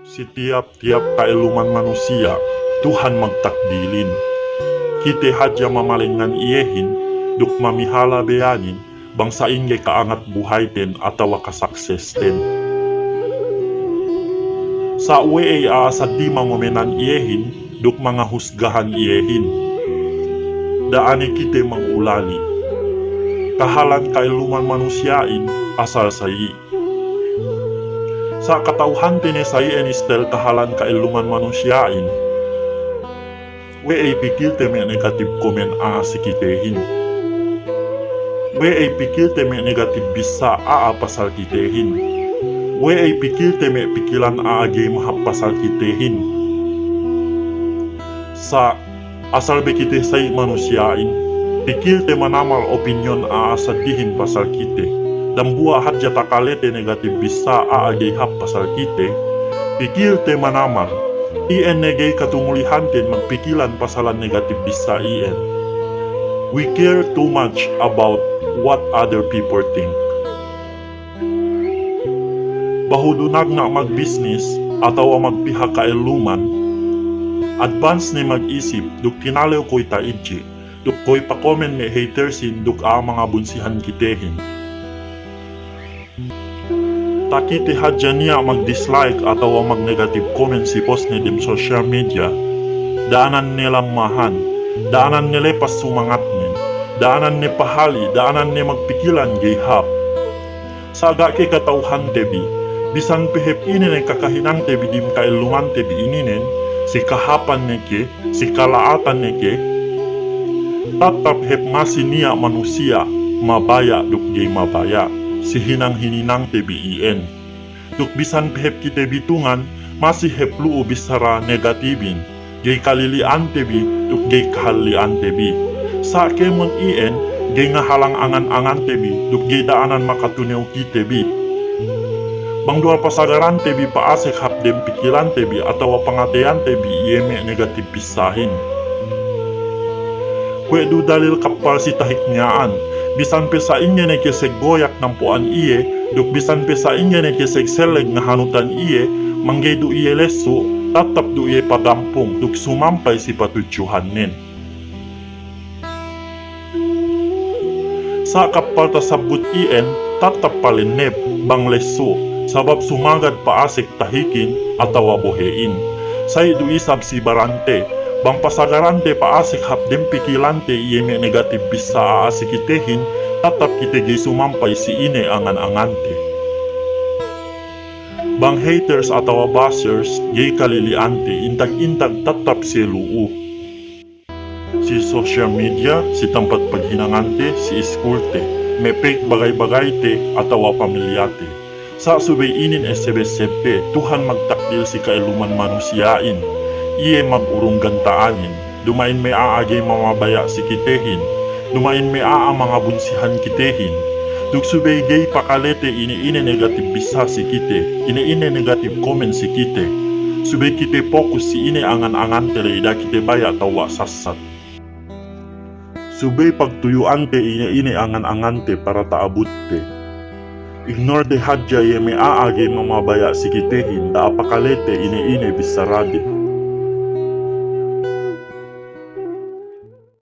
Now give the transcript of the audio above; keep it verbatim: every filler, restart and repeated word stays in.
Si tiyap-tiyap ka'elluman manusiya', Tuhan magtakdilin. Kite hadja mamalengngan iyehin, duk mamihala beyanin, bang sa'ingge ka'angat buhayten atawa kasaksesten. Sa' we'ey a'a saddi mangomenan iyehin, duk mangahusgahan iyehin. Da'ane kite mangulali. Kahalan ka'elluman manusiya'in asal sa'i. Sa' kata'uhante ne sa' iyan istel kahalan ka'elluman manusiya'in. We'ey pikilte me' negative comment a'a si kitehin. We'ey pikilte me' negative bissā a'a pasal kitehin. We'ey pikilte me' pikilan a'a ga'i mahāp pasal kitehin. Sa' asal be kite sa'i manusiya'in, pikilte manamal opinyon a'a saddihin pasal kite. Dambuwa' hadja takalete negative bissā a'a ga'i hāp pasal kite, pikilte manamal. Iyan ne ga'i katumulihanten magpikilan pasalan negative bissā iyan. We care too much about what other people think. Bahu' du nagna' magbisnis atawa magpiha ka'elluman, advance ne mag-isip duk tinalew kuwe' ta'idji', duk kuwe' pa-comment me' hatersin duk a'a mangabunsihan kitehin. Takite hadja niya' mag-dislike atawa mag-negative comment si post ne dem social media, da'anan ne lammahan, da'anan ne lepas sumangatnen, da'anan ne pahali', da'anan ne magpikilan ga'i hāp. Sa' ga' ke kata'uhante bi, bisan pe hep ine ne kakahinangte bi dem ka'ellumante bi ininen, si kahāpan ne ke, si kala'atan ne ke, tattap hep masi niya' manusiya' mabaya' duk ga'i mabaya', si hinang-hininangte bi iyan. Duk bisan pe hep kite bitungan, masi hep lu'u bissara negatibin, ga'i kalili'ante bi, duk ga'i kahalli'ante bi. Sa' kēmon iyan, ga'i ngahalang angan-angante bi, duk ga'i da'anan makatunew kite bi. Bang duwal pasagarante bi pa'asek hap dem pikilante bi atawa pangateyante bi iye me' negative bissāhin. Kuwe' du dalil kappal si tahik miya'an, bisan pe sa'ingge ne ke seggoyak nampo'an iye, duk bisan pe sa'ingge ne ke segselleg ngahanutan iye, manggey du iye lessu', tattap du iye pagampung, duk sumampay si patudjuhannen. Sa' kappal tasabbut iyan, tattap palennep, bang lessu', sabab sumagad pa'asek tahikin atawa bohe'in. Sa'i du isab si barante, bang pasagarante pa'asek hap dem pikilante iye me' negative bissā a'a si kitehin, tattap kite ga'i sumampay si ine angan-angante. Bang haters atawa bashers, ga'i kalili'ante, intag-intag tattap siye lu'u. Si social media, si tampat paghinangante, si iskulte, me' pek bagay-bagayte atawa pamilyate. Sa' subey inin esseb-essebte, Tuhan magtakdil si ka'elluman manusiya'in, iye magurung ganta'anin, duma'in me' a'a ga'i mamabaya' si kitehin, duma'in me' a'a mangabunsihan kitehin. Duk subey ga'i pakalete ine-ine negative bissā si kite, ine-ine negative comment si kite. Subey kite pokus si ine angan-angante ley, da'a kite baya' tewwa' sassat. Subey pagtuyu'ante ine-ine angan-angante para ta'abutte. Ignorete hadja iye me' a'a ga'i mamabaya' si kitehin, da'a pakalete ine-ine bissarade.